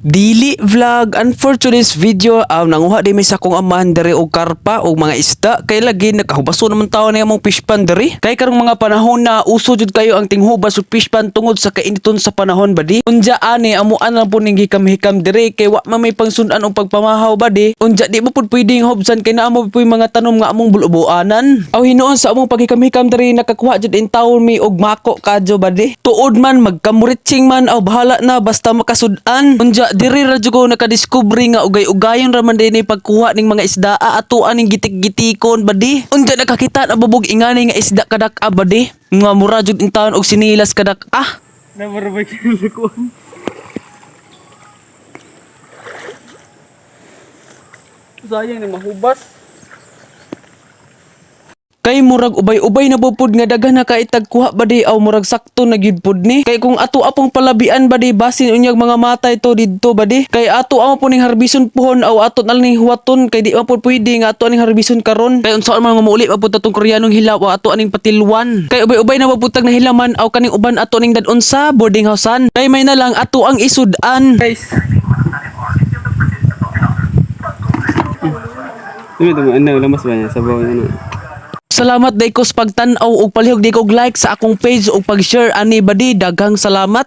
Dili vlog. And for today's video, nanguha di mi sa akong amahan diri og karpa og mga isda kay lagi nakahubaso naman tawo na among fish pan diri. Kay karong mga panahon na uso jud kayo ang tinghubas og fish pan tungod sa kainiton sa panahon ba di. Unja ani amuan lang po ning hikam-hikam diri kay wa man may pangsudan og pagpamahaw ba di. Unja di mo pud pwedeng hubsan kay naa mo puy mga tanom nga among bulubuanan. Aw hinuon sa among paghikam-hikam diri nakakuha jud in taon mi og mako kadyo ba di. Tuod man magkamuritsing man aw bahala na basta makasud-an. Unja diri ra jud ko nakadiskubre nga ugay-ugayon ra man dinhi pagkuha ning mga isda ato aning gitik-gitikon ba di. Unja nakakita na bubog ingani nga isda kadak-a ba di. Nga mura jud in taon og sinilas kadak-a. Namarabay kinalikuan. Sayang na mahubas. Kay murag ubay-ubay na pud nga daghan na kaitag kuha ba di aw murag sakto na gyud pud ni. Kay kung ato apong palabian ba di basin unyag mga matay to didto ba di. Kay ato amo po ning harbison puhon aw ato na lang ning huwaton kay di man pud pwede nga ato aning harbison karon. Kay unsaon man nga muuli pa pud atong Koreanong hilaw aw ato aning patilwan. Kay ubay-ubay na pud tag nahilaman aw kaning uban ato ning dadon sa boarding housean. Kay may na lang ato ang isud-an. Guys. Ano ito? Ano? Lamas ba niya? Sabaw ano? Salamat dayko sa pagtan-aw ug palihog di ko og like sa akong page ug pag-share ani ba di. Daghang salamat.